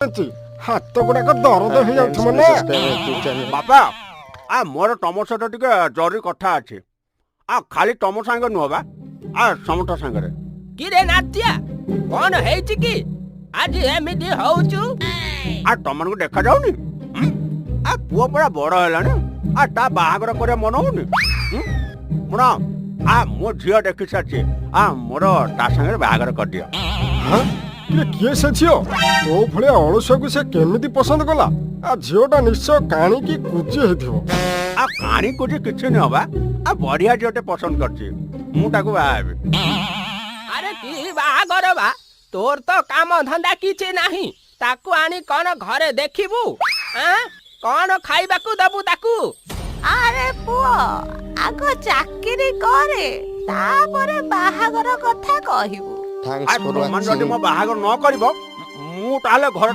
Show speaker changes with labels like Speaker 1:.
Speaker 1: ହାତ ଗୁଡାକ ଦରଦ ହେଇଯାଉଥିବ ନା?
Speaker 2: ବାପା, ଆ ମୋର ତମ ସହିତ ଟିକେ ଜରୁରୀ କଥା ଅଛି। ଆ ଖାଲି ତମ ସାଙ୍ଗେ ନୁହଁ ବା, ଆ ସମସ୍ତ ସାଙ୍ଗରେ।
Speaker 3: କିରେ ନାତିଆ, କଣ ହେଇଛି କି ଆଜି ଏମିତି ହଉଛୁ?
Speaker 2: ଆ ତମମାନଙ୍କୁ ଦେଖାଯାଉନି? ହୁଁ? ଆ ପୁଅ ପରା ବଡ ହେଲାଣି, ଆ ତା ବାହାଘର କରିବା ମନ ହଉନି? ହୁଁ? ଶୁଣ, ଆ ମୋ ଝିଅ ଦେଖି ସାରିଛି, ଆ ମୋର ତା ସାଙ୍ଗରେ ବାହାଘର କରିଦିଅ।
Speaker 1: ହଁ? କିରେ, କିଏ ସେ ଝିଅ? ତୋ ଭଳିଆ ଅଳସୁଆକୁ ସେ କେମିତି ପସନ୍ଦ କଲା? ଆ ଝିଅଟା ନିଶ୍ଚୟ କାଣିକି କୁଜି ହେଇଥିବ।
Speaker 2: ଆ କାଣି କୁଜି କିଛି ନୁହଁ ବା, ଆ ବଢିଆ ଝିଅଟେ ପସନ୍ଦ କରିଛି, ମୁଁ ତାକୁ ବାହା ହେବି।
Speaker 3: ଆରେ, କି ବାହାଘର ବା? ତୋର ତ କାମ ଧନ୍ଦା କିଛି ନାହିଁ, ତାକୁ ଆଣି କଣ ଘରେ ଦେଖିବୁ? ଆଁ, କଣ ଖାଇବାକୁ ଦବୁ ତାକୁ?
Speaker 4: ଆରେ ପୁଅ, ଆଗ ଚାକିରି କରେ, ତାପରେ ବାହାଘର କଥା କହିବୁ।
Speaker 2: ଆ ତମମାନେ ଯଦି ମୋ ବାହାଘର ନ କରିବ, ମୁଁ ତାହେଲେ ଘର